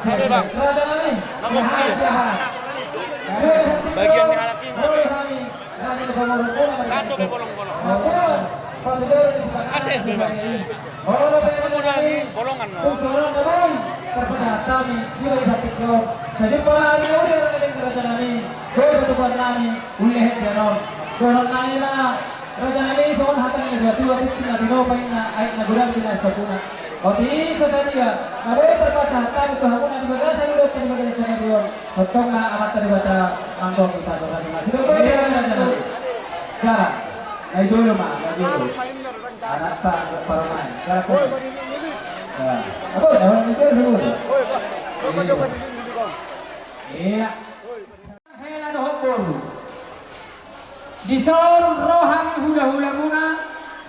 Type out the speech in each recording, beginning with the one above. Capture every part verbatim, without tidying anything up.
Raja nami. Bagian ni halak i ma. Tantu be bolong-bolong. Asik be, Bang. Bolongan, no? Tung songon on da boi tarpasahat hami di bagasan tingki on. Sai jumpa ma hami, uli, uli, raja nami. Boi patupaon nami, uli, lehet sian on. Dohonon nami ma, raja nami, songon hata ni natua-tua, tingki na tinopa inna, aek na godang binahen sopuna. Otik i so sadia na boi tarpasahat hami tu hamuna di bagasan ulaonta di bagasan sadari on. Tongtong ma Amanta Debata manggohi pasu-pasu na sidoboi. Iya, raja nami. Jala na i jolo ma, na i jolo. Anak pa, parumaen. Jala ko. Apo, na i jolo. Iya. Hela dohot boru. Dison ro hami hula-hulamuna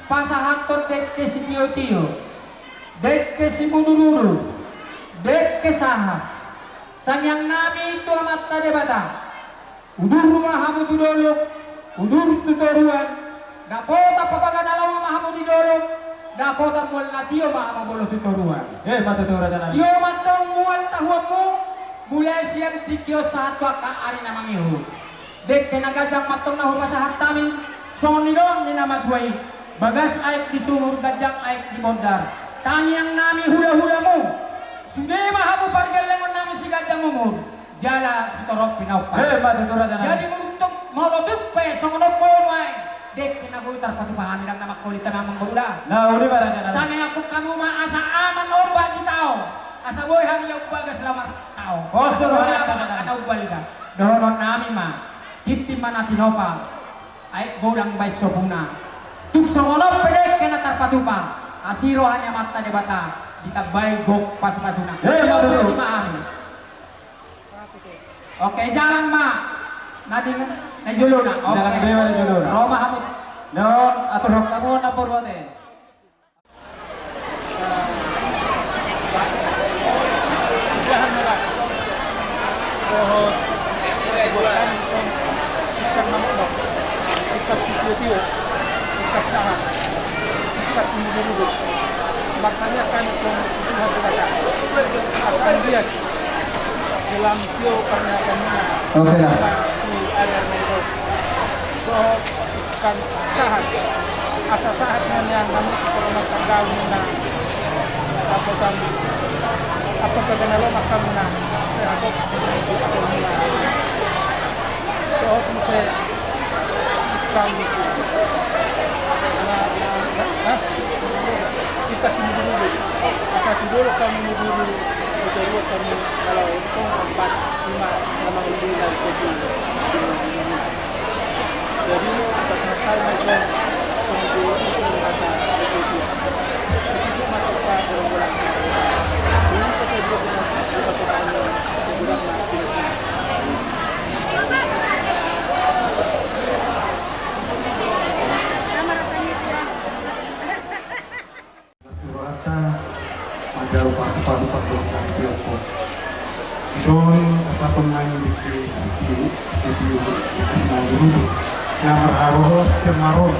pasahathon dengke sitio-tio, dengke simudur-udur, dengke sahat. Tangiang nami tu Amanta Debata. Udur ma hamu tu dolok, udur tu toruan, dapotan papaga na lomo ma hamu di dolok, dapotan mual na tio ma hamu molo tu toruan. Eh, ma tutu, raja nami. Tio ma antong mual tahuanmu, mulai sian tingki on sahat tu angka ari na mangihut. Dengke na ganjang ma antong na hupasahat hami, songon nidok ni na matua i, bagas aek di sumur, ganjang aek di bondar. Tangiang nami hula-hulamu, sude ma hamu pargellengon nami siganjang umur. Jala sitorop pinaupah. Eh, ma tutu, raja nami. Jadi molo tung, molo tung pe songon on boru ae, dengke na boi tarpatupa hami, ndang na mangkolit hami, amang boru da. Na uli ma, raja nami. Tangiangkon hamu ma asa aman ombak di tao, asa boi hami ia umbaga selama tao. Pos do, raja nami. Asa boi aman angka na umbalga. Dohonon nami ma, tintin ma na tinopa, aek godang bahen sopuna. Tung songon on pe dengke na tarpatupa, asi roha ni Amanta Debata, ditambai gok pasu-pasuna. Eh, ma tutu. Oke, jalang ma. Na di, na i jolona. Oke. Jalang ma, na i jolona. Ro ma hamu. Don, aturhon hamu na boru ate. Makanya kami pun Tuhan Debata, akan dia dalam tio pernyataan. Oke lah. Di area itu. So, kan sahat. Asa sahat nian hamu tu rumah tangga muna. Apo kan, apo kan na lomak muna. Apo kan na lomak muna. So, muse Kami. Nah, nah, nah. Hita simudur-udur. Asa tu dolok kami mudur-udur. Hita dua kami kalau empat, lima, nama lebih dari itu. Jadi, kita tahu macam kemudian itu kata itu. Itu masuk ke dalam bola. Ini kita juga kita kita kita kita Las ni rohanta manjalo pasu-pasu pardongansaripeon. Dison pasahaton nami dengke sitio, dengke sitio, dengke simudur-udur. Na marharohot sian maron.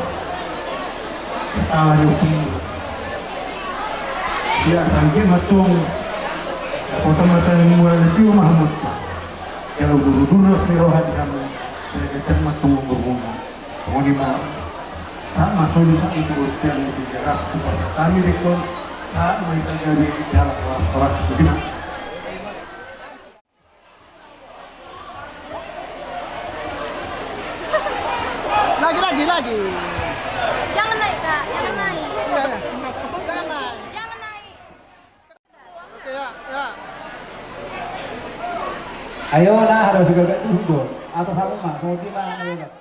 Kepala ni opung. Ia sangkir ma antong. Dapotan ma antong mual na tio ma hamu. Jala udur-udur las ni roha di hamu. Sai ganjang ma antong umurmuna. Songon i ma. Sahat ma solu sahat tu bontean ni tiga ras tu pasahat hami dengke on. Sahat ma hita gabe jala horas-horas. Betina. Lagi, lagi, lagi. Jangan naik, Kak. Jangan naik. Iya, iya. Jangan naik. Jangan naik. Oke, ya, ya. Ayo, nah, harus juga duduk. Atau kamu mah, mau di mana, ayo, Kak.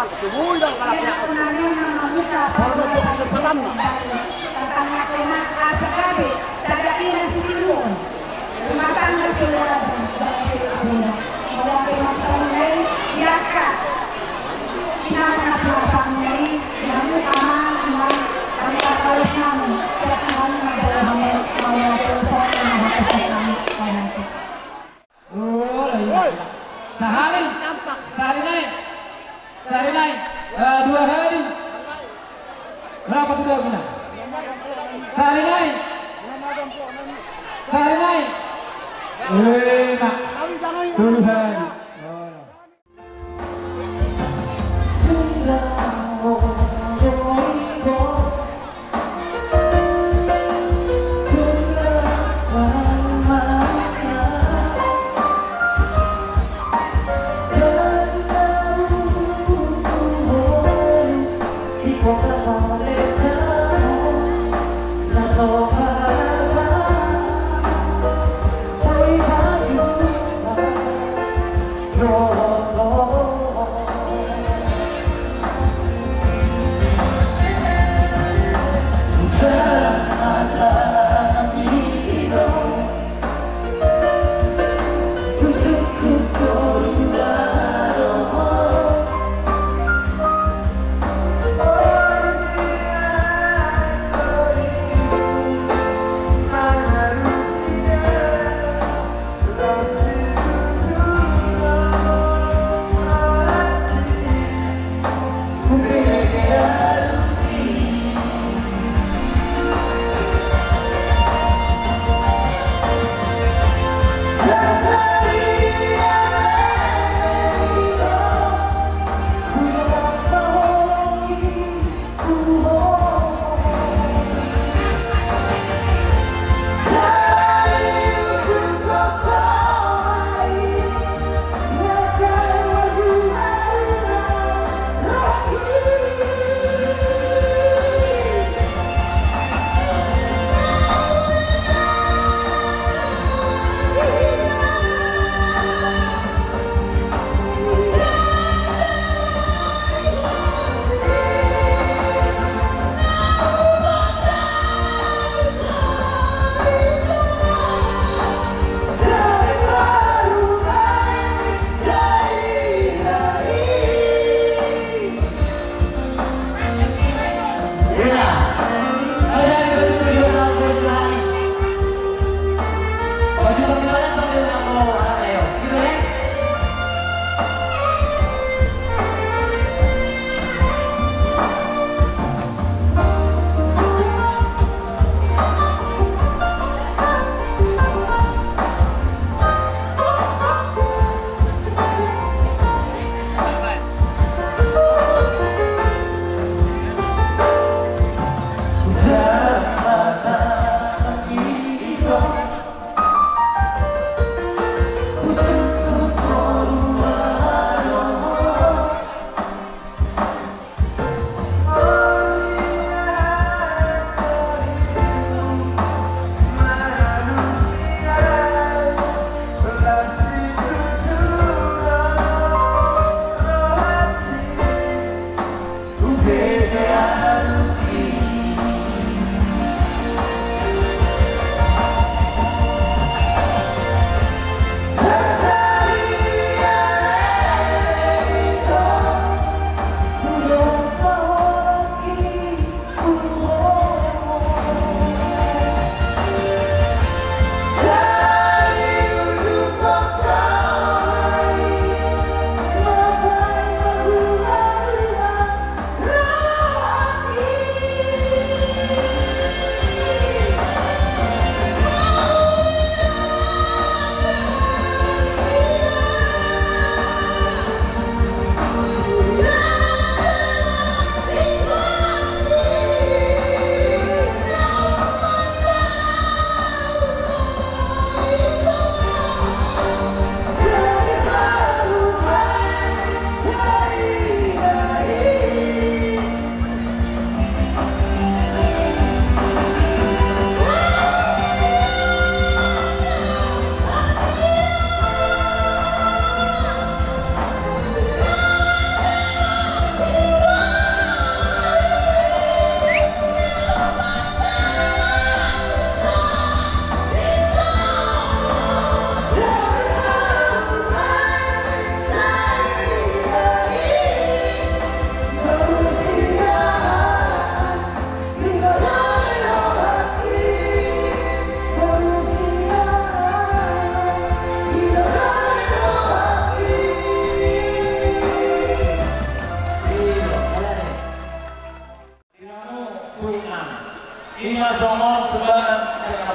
Ia na memang mambuka pangguasan. Tantangan kena asa gabe sada kena sitiruon. Rumah tangga sila raja, segala sila pula. Mauliate ma di hamu angka sinamot na pinasahatmuna i, di hamu amang, inang, angka palos nami, siap nami manjalo hamu, mauliate, songon i ma hata siap nami, mauliate. Oh, iya. Sahali. Sahali nai. Sahali nai. Eh, dua hali. Berapa tu dua kena? Sahali nai. Sahali nai. Eh, mak. Tolu hali. Oh.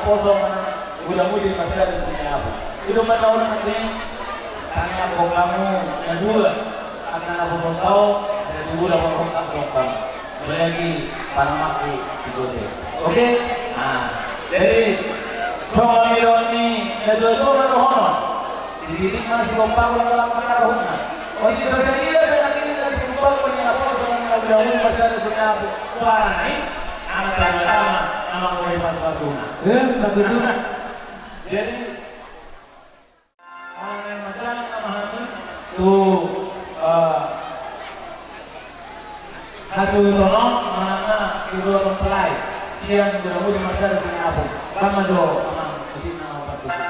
Poso manang muda-mudi marsiada songon i. Ito ma na olo nangkin, tangiangkon hamu na dua, angka na poso tau, jadi muda ma rohanta sombang. Apalagi paramangku si Jose. Oke? Nah, jadi songon i do ni na dua-dua ma dohonon. Dididik ma si Bompang ulang-ulang pangarahutna. Ojing so sadia pe nangkin na si Bompang ulang-ulang pangarahutna, ulang-ulang marsiada songon i. Soalna i, angka na tama na manggohi pasu-pasuna. Eh, na tutu. Jadi, ah, na manjalang nama hami tu, eh, hasuhuton on, manang na di luar mempelai. Sian muda-mudi marsiada songon i. Bang ma jo, amang, di sini nama partusi.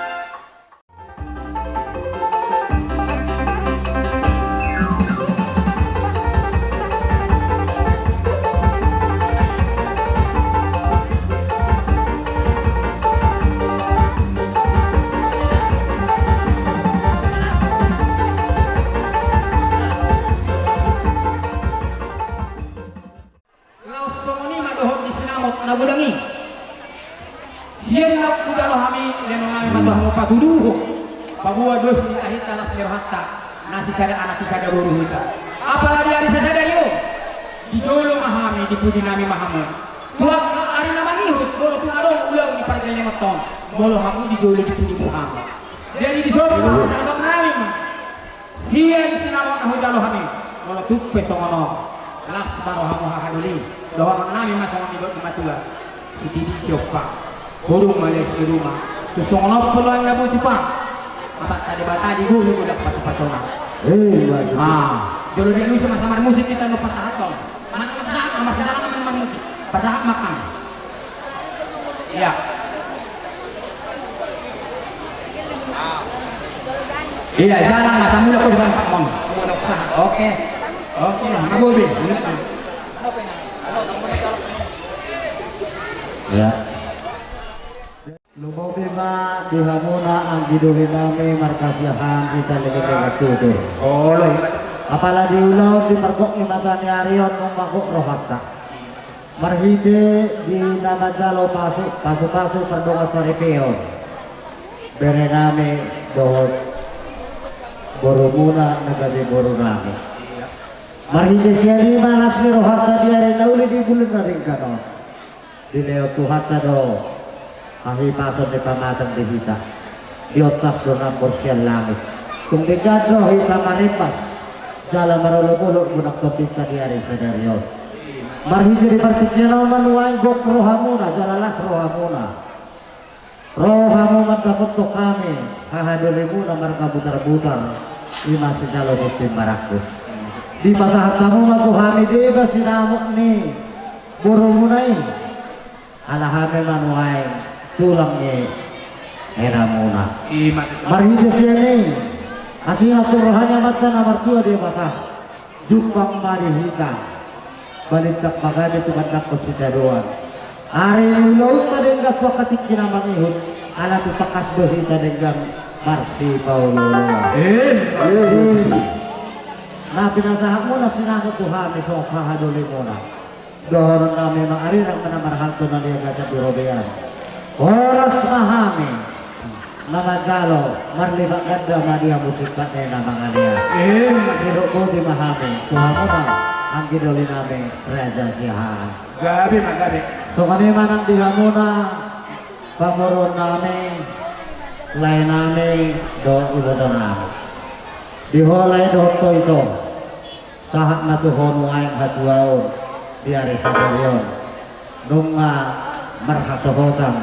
Laos songon i ma dohot ni sinamot na godang i. Sian na hujalo hami, lehonon nami ma tu hamu patuduhon, paboa dos ni tahinta las ni rohanta, na sisada anak sisada boru hita. Apala di ari sasadari on, di jolo ma hami, di pudi nami ma hamu. Tu angka ari na mangihut, molo tung adong ulaon ni pargellengonta on, molo hamu di jolo di pudimu hamu. Jadi di son ma pasahaton nami. Sian sinamot na hujalo hami, molo tung pe songon on, las ma rohamu haha doli, dohonon nami ma songon nidok ni matua, sititi siompa, godang ma les di ruma, tung songon on pe loan na boi tupa, Amanta Debata di guru godang pasu-pasuna. Eh, baik. Ah, jolo di alusi ma sama musik hita na pasahaton. Mana pasahat, mana pasahat, mana musik. Pasahat makan. Iya. Iya, jalan masa mula ko dengan Pak Mon. Oke. Oke, na bobe. Ya. Lumobi ma di hamuna anggi doli nami marga Siahaan hita lege-lege tutur. Olo. Apala di ulaon di pargok ni mata ni ari on nunga gok rohanta. Marhite di na manjalo pasu, pasu-pasu pardongan saripeon. Bere nami dohot borumuna na gabe boru nami. Marhite sian i ma las ni rohanta di ari na uli di bulan na denggan on. Dilehon Tuhanta do hahipason ni pamatang di hita. Diontas do nambor sian langit. Tung denggan do hita marembas jala marolop-olop munang tondinta di ari sadari on. Marhite di partingkian on ma nuaeng gok rohamuna jala las rohamuna. Ro hamu mandapothon hami hahadolimuna marga Butar-butar, i ma sijalo tingting marangkup. Dipasahat hamu ma tu hami deba sinamot ni borumuna i. Ala hami ma nuaeng tulang ni helamuna. Marhite sian i, asi ma tu roha ni Amanta na martua Debata. Jumpang ma di hita balintang pagabe tu gandangkon sitadoan. Ari ni ulaonta denggan tu angka tingki na mangihut, ala tu tangkas do hita denggan marsipaolo-oloan. Eh, eh. Na pinasahatmuna sinamot tu hami songon hahadolimuna. Dohonon nami ma arirang ma na marhalto na liat gajah di robean. Horas ma hami na manjalo marlipat ganda ma di hamu singkat ni na mangalean. Eh. Didok boti ma hami tu hamuna anggi doli nami Raja Siahaan. Gabe ma gabe. Songon i ma nang di hamuna pamoruon nami, lae nami dohot iboto nami. Di ho lae dohot ho ito. Sahat ma tu ho nuaeng hatuaon di ari sadari on. Nunga marhasohotan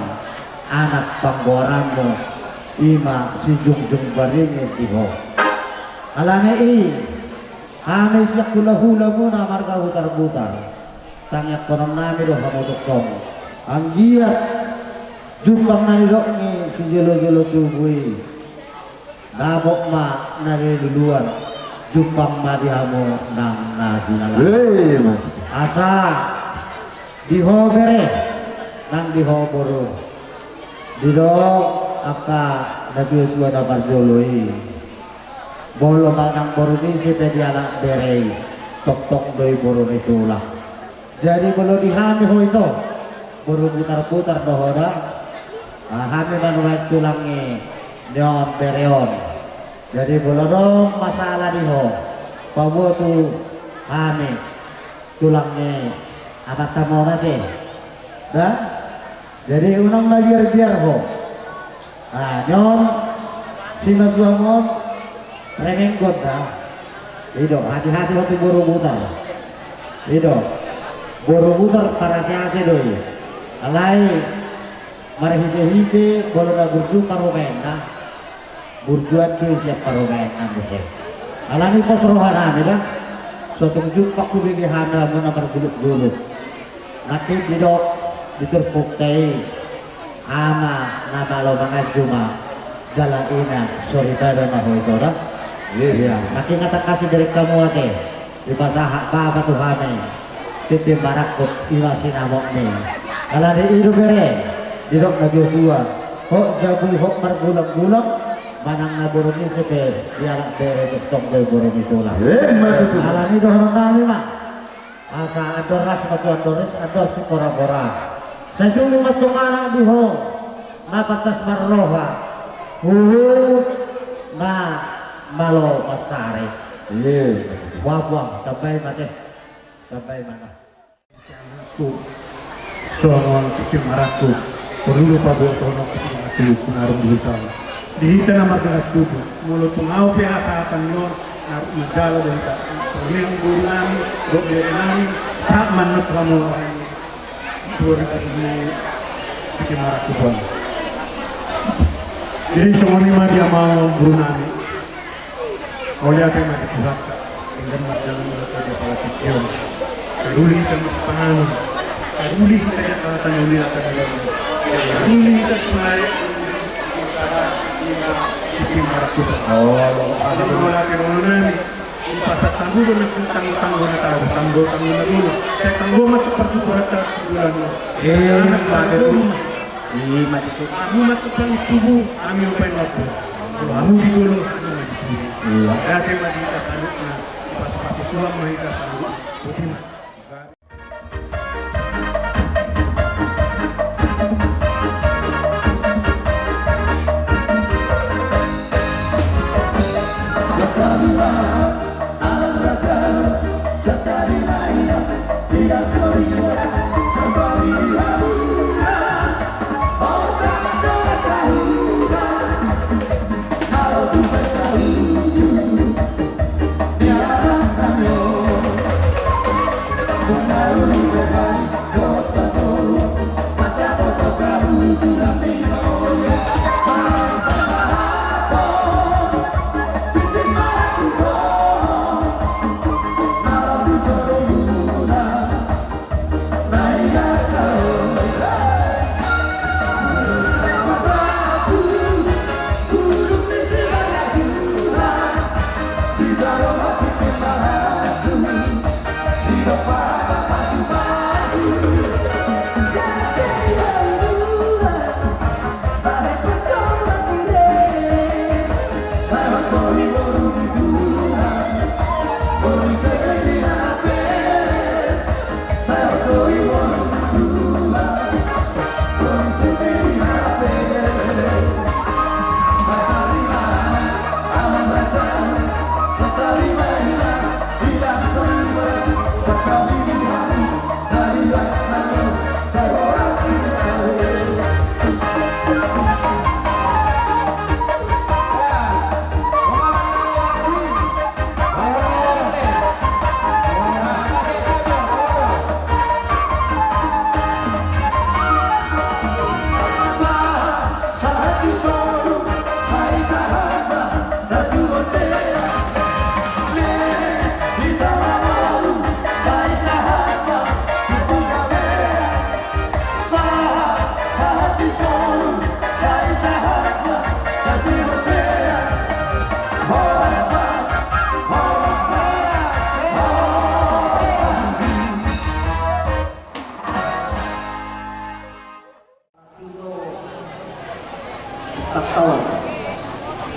anak panggoaranmu, i ma si Jungjung Baringin di ho. Alani i, hami sian hula-hulamuna marga Butar-butar, tangiangkonon nami do hamu tongtong. Anggiat jumpang na nidok ni sijolo-jolo tubu i. Dapot ma na niluluan, jumpang ma di hamu nang na sinalahan. Eh, ma. Asa di ho bere nang di ho boru. Didok angka na tua-tua na parjolo i. Molo manang boru ni ise pe dialap bere i, tongtong do i boru ni tulang. Jadi molo di hami ho ito, boru Butar-butar do ho da. Ah, hami ma nuaeng tulang ni on bere on. Jadi molo adong masalah di ho, paboa tu hami tulang ni amanta on ate. Da? Jadi unang mabiar-biar ho. Ah, on simatuam on remenggon da. I do, hati-hati ho tu Borobutar. I do, Borobutar parhati-hati do i. Alai marhite-hite molo na burju parumaenna, burju ate sian parumaenna muse. Alani pos rohanami da, so tung jumpang hubege hami hamu na marguluk-guluk. Nangkin didok di turpukta i, ama na malo manganju ma, jala ina soripada ma ho ito da. Iya. Nangkin nga tangkas i bereng hamu ate. Dipasahat bapa tu hami tintin marangkup, ima sinamotmi. Alani i do bere, didok natua-tua, hot jabu i hot margulang-gulang, manang na boru ni ise pe dialap bere, tongtong do i boru ni tulang. Emma tutu. Alani i dohononnami ma, asa andor las ma tu andor ris, andor sipora-pora. Sai tolu ma tong anak di ho na pantas marroha, huhut na malo mansari. Iya. Buang-buang, tambai ma ate. Tambai ma na. Songon tintin marangkup, porlu do paboa tu anak tintin marangkup, na rong pulu taon. Di hita na mardalan tubu, molo tung ahu pe hasahatan ni on, na mandalo do hita. Songon i boru nami dohot bere nami, sahat ma annon tu hamu. Suhut ni tintin marangkup on. Jadi songon i ma di amang boru nami. Mauliate ma di Tuhanta, denggan ma dalan ni Tuhanta di apala tingki on. Taruli hita marsipanganon, taruli hita di apala tano ni lata ni lata. Taruli hita suai tintin marangkup. Oh, mauliate boru nami. Di pasar tanggo do na tanggo-tanggo na tau, tanggo-tanggo na golo. Sai tanggo ma tu partuturanta bulan. Eh, anak mate satu tu rumah. Ima tutu. Hamu ma tu pangintubu, hami ma paingopo. Molo hamu di golo, hami ma di tubu. Iya. Mauliate ma di hita saluhutna, dipasupasu Tuhan ma hita saluhutna. Boti ma.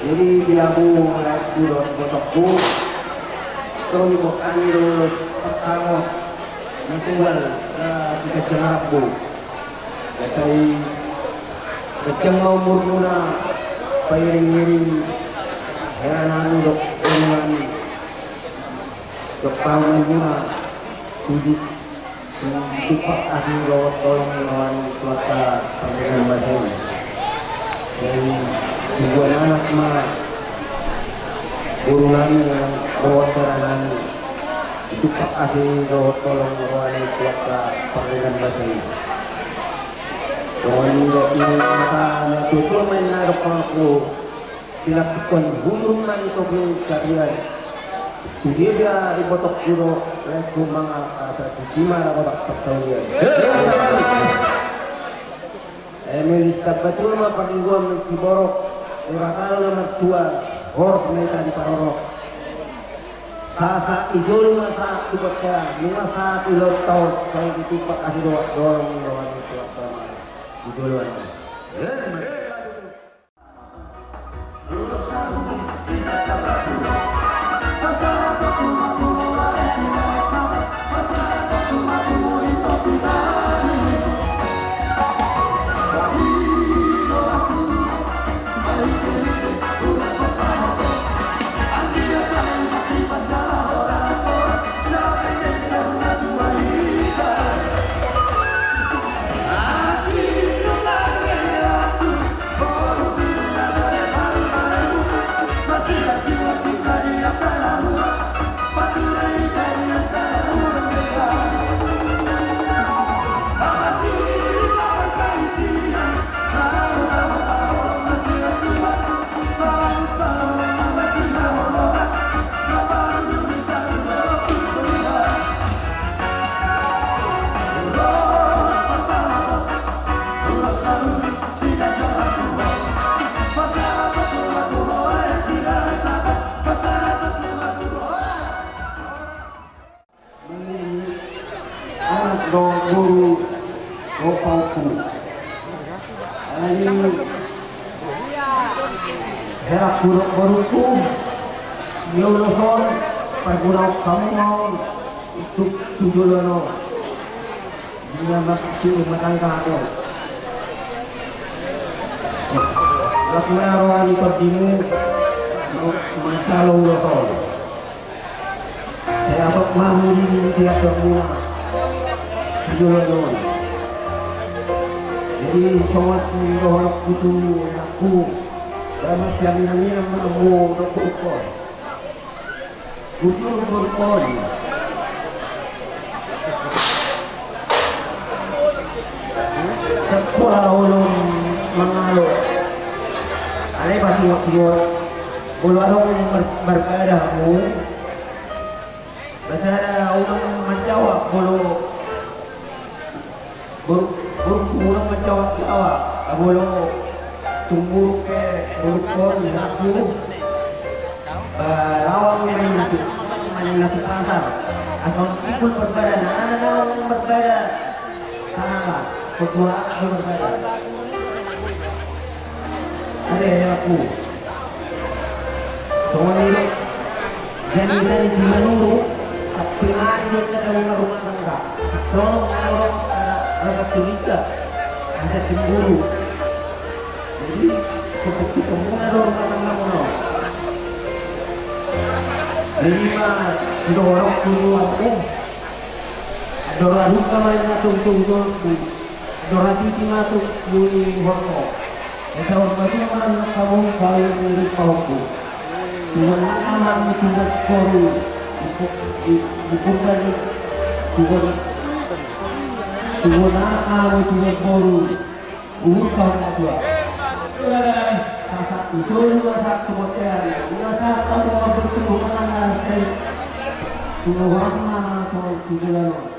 Jadi di ahu laengku dohot ibotongku, so diboan hami do ulos pasangon na tual na siganjang rambu. Sai Panjang ma umurmuna, pairing-iring hela nami dohot boru nami dohot parumaenmuna, tujuh, tumpak asi dohot holong ni roha ni Tuhanta pardenggan basa i. Sai tujuan anak ma boru nami dohot hela nami, tumpak asi dohot holong ni roha ni Tuhanta pardenggan basa i. Songon i do mata na tutur main na dohononku, pinantikhon hujur ma di topi tapian. Tu dia dia di potokku do, laengku mangalap asa tusi ma na botak parsaulian. Eme distambatua ma parlinggoman siborok, Debata do na martua, horas ma hita diparorot. Sahat-sahat ni jolo ma sahat tu bontean, nunga sahat ulaon taon, sai ditumpak asi dohot holong ni roha ni Tuhanta ma tu joloan on. Anak dohot boru dohot pahompu. Alani i, helangku dohot borungku, di ulos on, parguna hamu ma on, tu, tu joloan on. Di na marhite rumah tangga hamu. Las ma roha ni tondimu, manjalo ulos on. Sai dapot ma hamu di, di tiap muna di joloan on. Jadi songon sidohononku tu anakku, jala marsiaminaminan ma hamu dohot borungkon. Bujur borungkon. Jala pola olo mangalo. Alai pasingot-singot. Molo adong mar-, marbada hamu. Basa unang manjawab molo boru, boru unang manjawab-jawab. Molo tung buruk pe borungkon, anakku. Ba, lawang ma i na tu, ma i na tu pasar. Asa unang timbul parbadaan, na, na, na, unang marbada. Sahaba, ketua, unang marbada. Ate, anakku. Songon i do. Jadi, jadi si Manurung, sampingan do na dalam rumah tangga. Tolong, tolong, rasa curiga. Rasa cemburu. Jadi, kepentingan muna do rumah tangga muna. Jadi, ma, sidohononku tu anakku. Andor aduk ma i na tung, tung, tung, tung. Andor hatiti ma tung, tung, horbo. Esa horbo tu ma na kamu, kamu ni pahompu. Tuhan anak itu boru. Di, di, di purban ni. Tuhan, Tuhan anak itu boru. Uhum saur matua. Sahat tu jolo ma sahat tu bontean. Nunga sahat hamu mambuat rumah tangga, sai tu horas ma tu joloan on.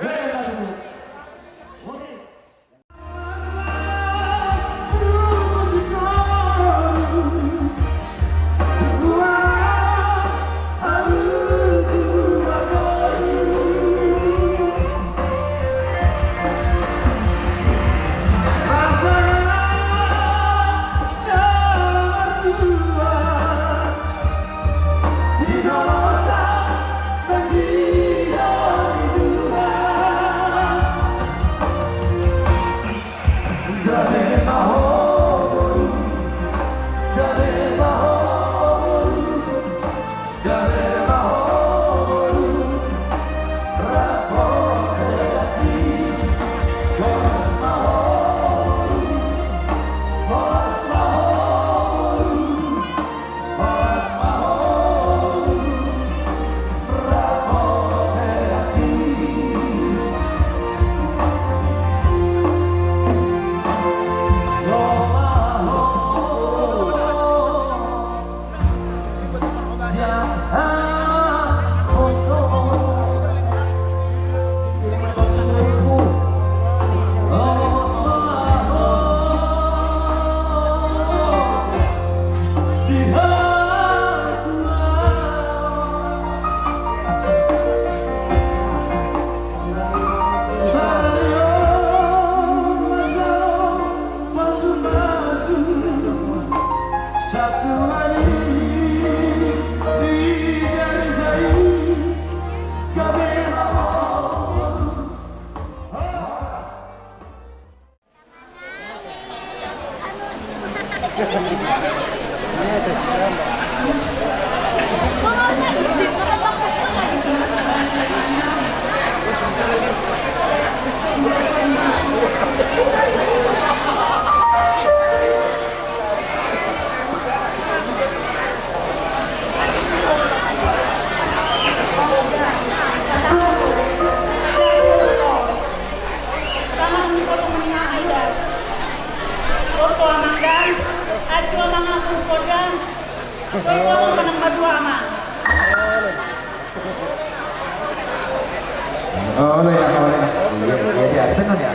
Olo ya, olo ya. Iya, iya, iya, benar ya.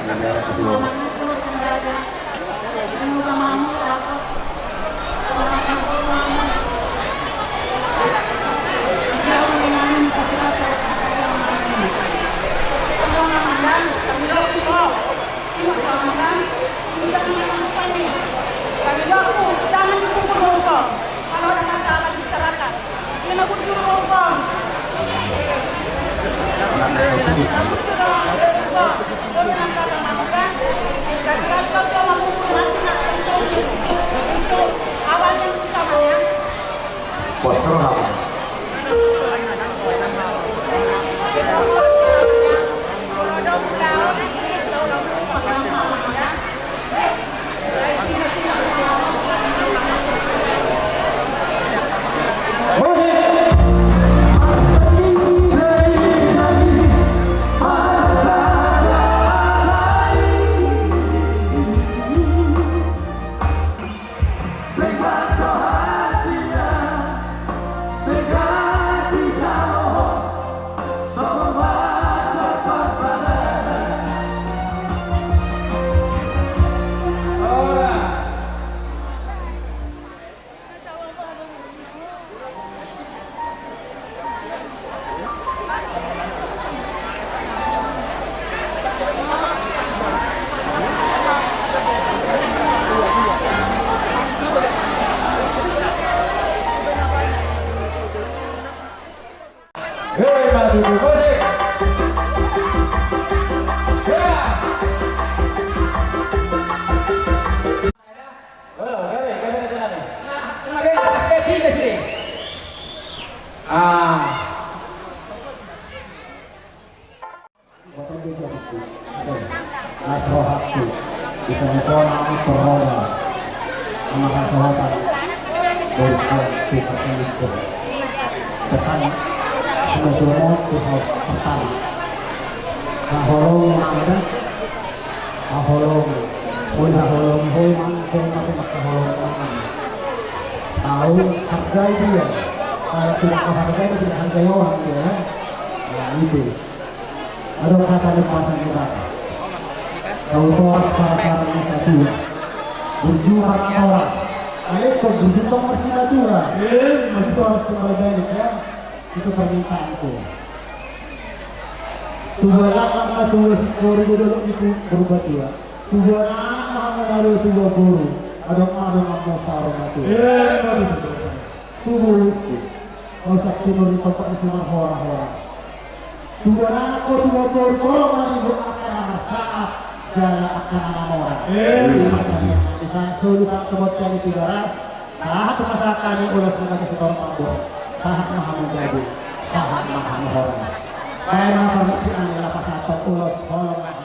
Hei, maju, musik. Ya. Halo, gabe, gabe na sana nih. Nah, nah, gabe, pas gabe, tiga sini. Ah. Las rohangku, di tengah-tengah anak berroda, anak rasohotan, berjuang di perkaliku. Pesan, semua tu hau pertama. Haholongi ma da, haholongi. Oi haholongi, oi mangan, oi mate mangkaholongi mangan. Au hargai dia. Kalau tidak kau hargai, tidak hargai orang dia, ya. Nah, itu. Adong hata ni pasan ni Debata. Tau toras parasarana ni satua. Burju ma toras. Alai ingkon burju tong marsimatua. Burju toras tu marbalik, ya. Itu permintaanku. Tubuan laklak ma tubuan singkoru, do dolok ni boru matua. Tubuan anak ma hamu na ro tubuan boru. Adong ma donganmu saur matua. Tubuanku, au sampinur ni tompa ni simarhora-hora. Tubuan anak, tubuan boru, tolong ma ribut angka na marsahat jala angka na mamora. Ima tadi, sahat solu sahat tu bontean ni Tigaras. Sahat ma sahat hami ulos ni bagasan sitorop panggung. Sahat ma hamu gabe, sahat ma hamu horas. Baen ma parmusikan na lapasaton ulos, holong ma.